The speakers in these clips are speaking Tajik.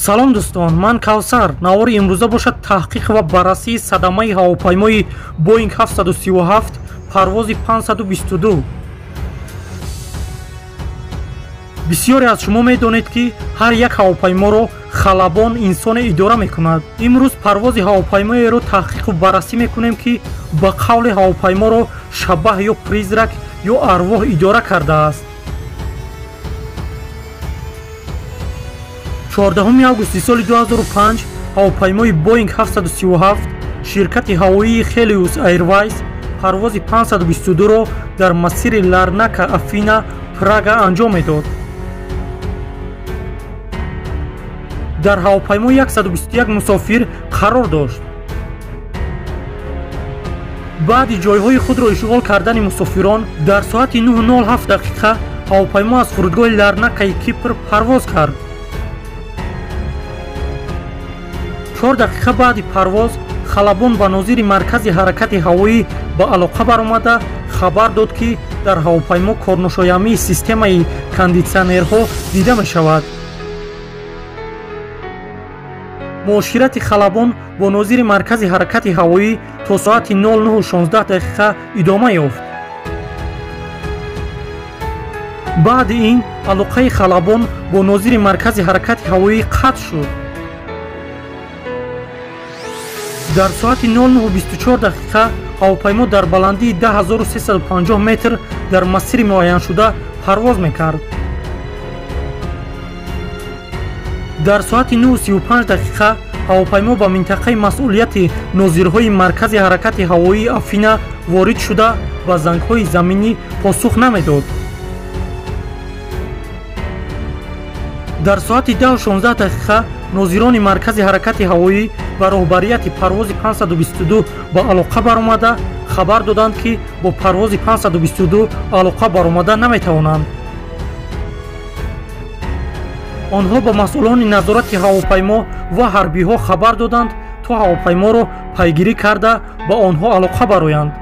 Салом дӯстон, ман Кавсар. Навори имрӯза бошад таҳқиқ ва баррасии садамаи ҳавопаймои Боинг 737 парвози 522. Бисёре аз шумо медонед, ки ҳар як ҳавопайморо халабон инсоне идора мекунад. Имрӯз парвози ҳавопаймоеро таҳқиқу баррасӣ мекунем, ки ба қавли ҳавопайморо шабаҳ ё призрак ё арвоҳ идора кардааст. 14 августи соли 2005 ҳавопаймои Боинг 737 ширкати ҳавоии Helios Airways парвози 522-ро дар масири Ларнака Афина Прага анҷом медод. Дар ҳавопаймо 121 мусофир қарор дошт. Баъди ҷойҳои худро ишғол кардани мусофирон дар соати 9:07 дақиқа ҳавопаймо аз фурудгоҳи Ларнакаи Кипр парвоз кард. 4 дақиқа баъди парвоз халабон ба нозири маркази ҳаракати ҳавоӣ ба алоқа баромада хабар дод, ки дар ҳавопаймо корношоямии системаи кондитсионерҳо дида мешавад. Муоширати халабон бо нозири маркази ҳаракати ҳавоӣ то соати 09:16 дақиқа идома ёфт. Баъди ин алоқаи халабон бо нозири маркази ҳаракати ҳавоӣ қатъ шуд. Дар соати 09:24 дақиқа ҳавопаймо дар баландии 10350 метр дар масири муайяншуда парвоз мекард. Дар соати 9:35 дақиқа ҳавопаймо ба минтақаи масъулияти нозирҳои маркази ҳаракати ҳавоии Афина ворид шуда ба зангҳои заминӣ посух намедод. Дар соати 10:16 дақиқа нозирони маркази ҳаракати ҳавоӣ ба роҳбарияти парвози 522 ба алоқа баромада хабар доданд, ки бо парвози 522 алоқа баромада наметавонанд. Онҳо ба масъулони назорати ҳавопаймо ва ҳарбиҳо хабар доданд, то ҳавопайморо пайгирӣ карда ба онҳо алоқа бароянд.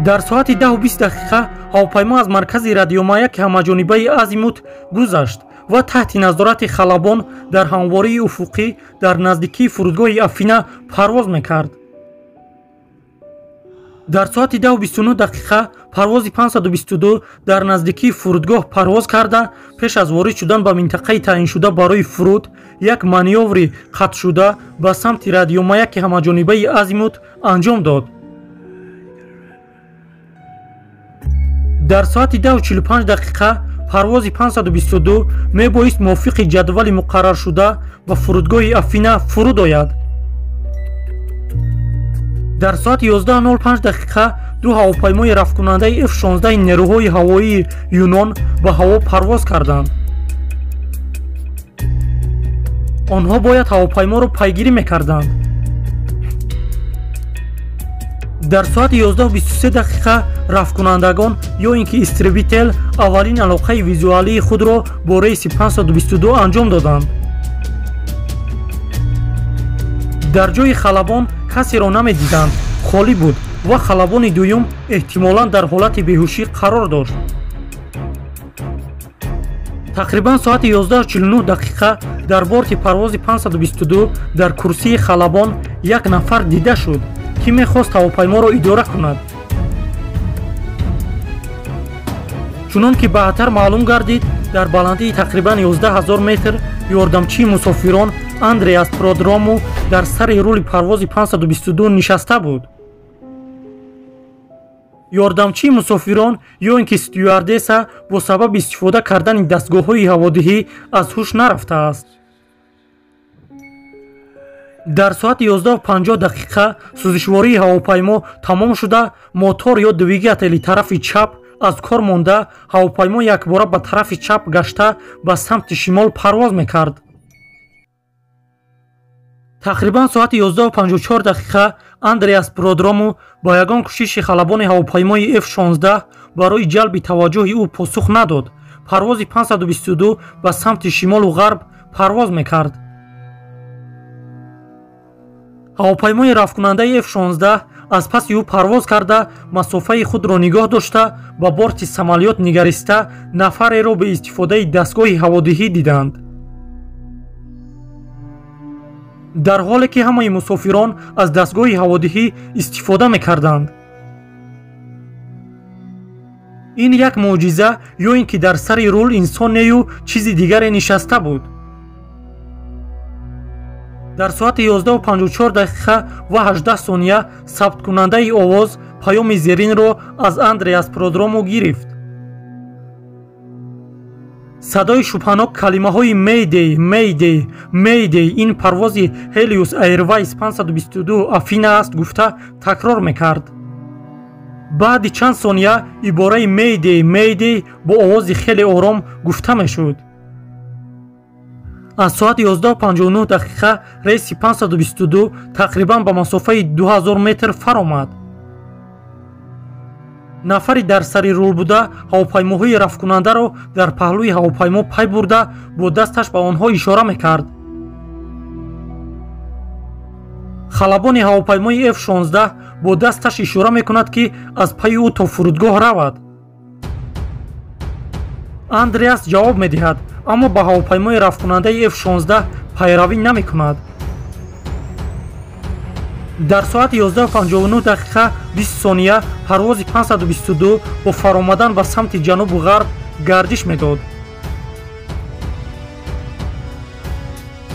Дар соати 10:20 дақиқа ҳавопаймо аз маркази радиомаяки ҳамаҷонибаи Азимут гузашт ва таҳти назорати халабон дар ҳамвории уфуқӣ дар наздикии фурудгоҳи Афина парвоз мекард. Дар соати 10:29 дақиқа парвози 522 дар наздикии фурудгоҳ парвоз карда пеш аз ворид шудан ба минтақаи таъиншуда барои фуруд як манёври қатъшуда ба самти радиомаяки ҳамаҷонибаи Азимут анҷом дод. Дар соати 10:45 дақиқа парвози 522 мебоист мувофиқи ҷадвали муқарраршуда ба фурудгоҳи Афина фуруд ояд. Дар соати 11:05 дақиқа ду ҳавопаймои рафткунандаи F-16 нерӯҳои ҳавоии Юнон ба ҳаво парвоз карданд. Онҳо бояд ҳавопайморо пайгирӣ мекарданд. Дар соати 11:23 дақиқа рафткунандагон ё ин ки истребител аввалин алоқаи визуалии худро бо рейси 522 анҷом доданд. Дар ҷои халабон касеро намедиданд, холӣ буд ва халабони дуюм эҳтимолан дар ҳолати беҳушӣ қарор дошт. Тақрибан соати 11:49 дақиқа дар борти парвози 522 дар курсии халабон як нафар дида шуд, ки мехост ҳавопайморо идора кунад. Чунон ки баъдтар маълум гардид, дар баландии тақрибан 11 000 метр ёрдамчии мусофирон Андреас Продрому дар сари рули парвози 522 нишаста буд. Ёрдамчии мусофирон ё ин ки стюардесса бо сабаби истифода кардани дастгоҳҳои ҳаводиҳӣ аз ҳуш нарафтааст. Дар соати 11:50 дақиқа сӯзишвории ҳавопаймо тамом шуда, мотор ё двигатели тарафи чап аз кор монда, ҳавопаймо якбора ба тарафи чап гашта ба самти шимол парвоз мекард. Тақрибан соати 11:54 дақиқа Андреас Продрому ба ягон кӯшиши халабони ҳавопаймои F-16 барои ҷалби таваҷҷӯҳи ӯ посух надод. Парвози 522 ба самти шимолу ғарб парвоз мекард. Ҳавопаймои рафткунандаи F-16 аз паси ӯ парвоз карда, масофаи худро нигоҳ дошта, ба борти самолёт нигариста, нафареро бе истифодаи дастгоҳи ҳаводиҳӣ диданд. Дар ҳоле ки ҳамаи мусофирон аз дастгоҳи ҳаводиҳӣ истифода мекарданд. Ин як мӯъҷиза ё ин ки дар сари рул инсонею чизи дигаре нишаста буд. Дар соати 11:54 дақиқа ва 18 сония сабткунандаи овоз паёми зеринро аз Андреас Продрому гирифт. Садои шубҳанок калимаҳои Mayday, Mayday, Mayday ин парвози Helios Airways 522 Афина аст гуфта такрор мекард. Баъди чанд сония ибораи Mayday, Mayday бо овози хеле ором гуфта мешуд. Аз соати 11:59 дақиқа рейси 522 тақрибан ба масофаи 2000 метр фаромад. Нафари дар сари рул буда ҳавопаймоҳои рафткунандаро дар паҳлӯи ҳавопаймо пай бурда, бо дасташ ба онҳо ишора мекард. Халабони ҳавопаймои F-16 бо дасташ ишора мекунад, ки аз пайи ӯ то фурудгоҳ равад. Андреас ҷавоб медиҳад, аммо ба ҳавопаймои рафткунандаи F-16 пайравӣ намекунад. Дар соати 11:59 дақиқа 20 сония парвози 522 бо фаромадан ба самти ҷанубу ғарб гардиш медод.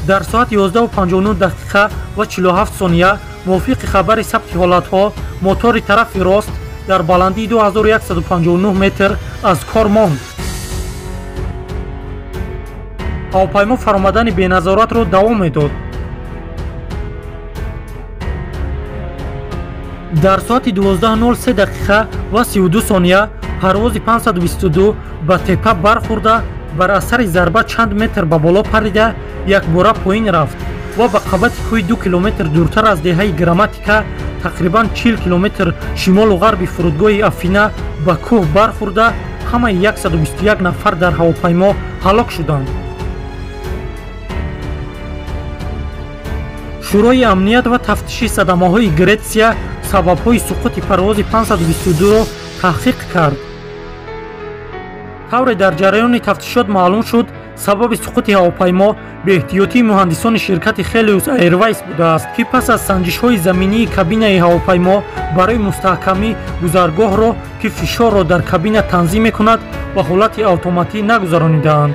Дар соати 11:59 дақиқа ва 47 сония мувофиқи хабари сабти ҳолатҳо мотори тарафи рост дар баландии 2159 метр аз кор монд. Ҳавопаймо фаромадани беназоратро давом медод. Дар соати 12:03 дақиқа ва 32 сония парвози 522 ба тепа бархӯрда, бар асари зарба чанд метр ба боло парида, якбора поин рафт ва ба қабати кӯҳи 2 километр дуртар аз деҳаи Грамматика, тақрибан 40 километр шимолу ғарби фурудгоҳи Афина ба кӯҳ бархӯрда, ҳамаи 121 нафар дар ҳавопаймо ҳалок шуданд. Шӯрои амният ва тафтиши садамаҳои Гретсия сабабҳои суқути парвози 522-ро таҳқиқ кард. Тавре дар ҷараёни тафтишот маълум шуд, сабаби суқути ҳавопаймо беэҳтиётии муҳандисони ширкати Helios Airways будааст, ки пас аз санҷишҳои заминии кабинаи ҳавопаймо барои мустаҳкамӣ гузаргоҳро, ки фишорро дар кабина танзим мекунад, ба ҳолати автоматӣ нагузаронидаанд.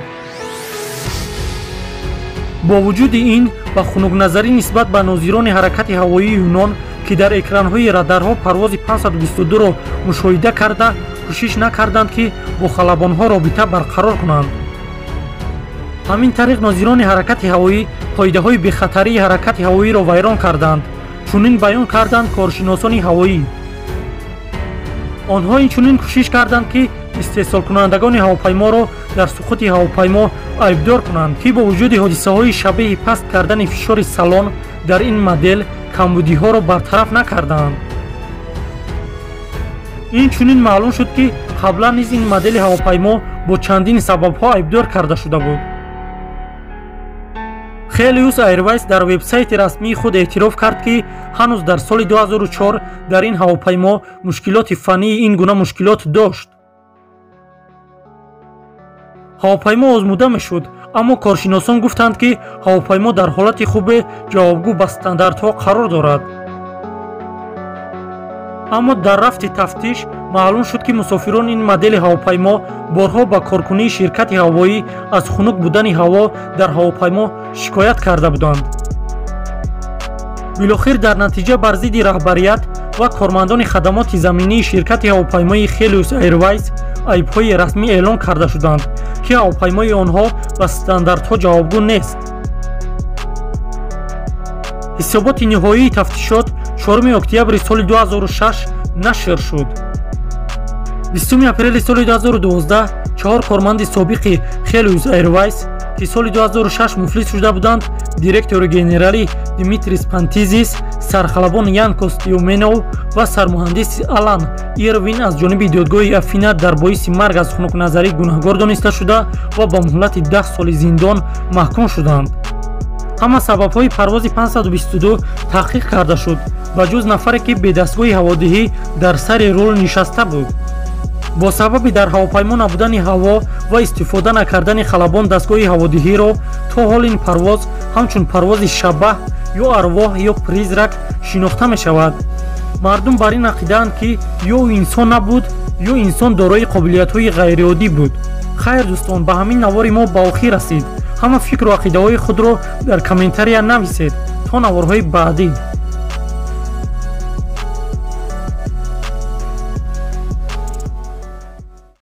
Бо вуҷуди ин, ба хунукназарӣ нисбат ба нозирони ҳаракати ҳавоии Юнон, ки дар экранҳои радарҳо парвози 522-ро мушоҳида карда, кӯшиш накарданд, ки бо халабонҳо робита барқарор кунанд. Ҳамин тариқ нозирони ҳаракати ҳавоӣ қоидаҳои бехатарии ҳаракати ҳавоиро вайрон карданд. Чунин баён карданд коршиносони ҳавоӣ. Онҳо инчунин кӯшиш карданд, ки истеҳсолкунандагони ҳавопайморо дар суқути ҳавопаймо айбдор кунанд, ки бо вуҷуди ҳодисаҳои шабеҳи паст кардани фишори салон дар ин модел камбудиҳоро бартараф накарданд. Инчунин маълум шуд, ки қаблан низ ин модели ҳавопаймо бо чандин сабабҳо айбдор карда шуда буд. Helios Airways дар вебсайти расмии худ эътироф кард, ки ҳанӯз дар соли 2004 дар ин ҳавопаймо мушкилоти фаннии ин гуна мушкилот дошт. Ҳавопаймо озмуда мешуд, аммо коршиносон гуфтанд, ки ҳавопаймо дар ҳолати хубе ҷавобгӯ ба стандартҳо қарор дорад. Аммо дар рафти тафтиш маълум шуд, ки мусофирони ин модели ҳавопаймо борҳо ба коркунии ширкати ҳавоӣ аз хунук будани ҳаво дар ҳавопаймо шикоят карда буданд. Билохир дар натиҷа бар зидди раҳбарият ва кормандони хадамоти заминии ширкати ҳавопаймои Helios Airways айбҳои расмӣ эълон карда шуданд, ки ҳавопаймои онҳо ба стандартҳо ҷавобгӯ нест. Ҳисоботи ниҳоии тафтишот 4 октябри соли 2006 нашр шуд. 20 апрели соли 2012 чаҳор корманди собиқи Helios Airways, ки соли 2006 муфлис шуда буданд, директори генералӣ Димитрис Пантизис, сархалабон Янкос Диоменов ва сармуҳандис Алан Ирвин аз ҷониби додгоҳи Афина дар боиси марг аз хунукназарӣ гунаҳгор дониста шуда ва ба муҳлати 10 соли зиндон маҳкум шуданд. Ҳама сабабҳои парвози 522 таҳқиқ карда шуд. Ба ҷуз нафаре, ки бе дастгоҳи ҳаводиҳӣ дар сари рул нишаста буд. Бо сабаби дар ҳавопаймо набудани ҳаво ва истифода накардани халабон дастгоҳи ҳаводиҳиро, то ҳол ин парвоз ҳамчун парвози шабаҳ ё арвоҳ ё призрак шинохта мешавад. Мардум бар ин ақидаанд, ки ё ӯ инсон набуд, ё инсон дорои қобилиятҳои ғайриоддӣ буд. Хайр, дӯстон, ба ҳамин навори мо ба охир расид. Ҳама фикру ақидаҳои худро дар комментария нависед. То наворҳои баъдӣ.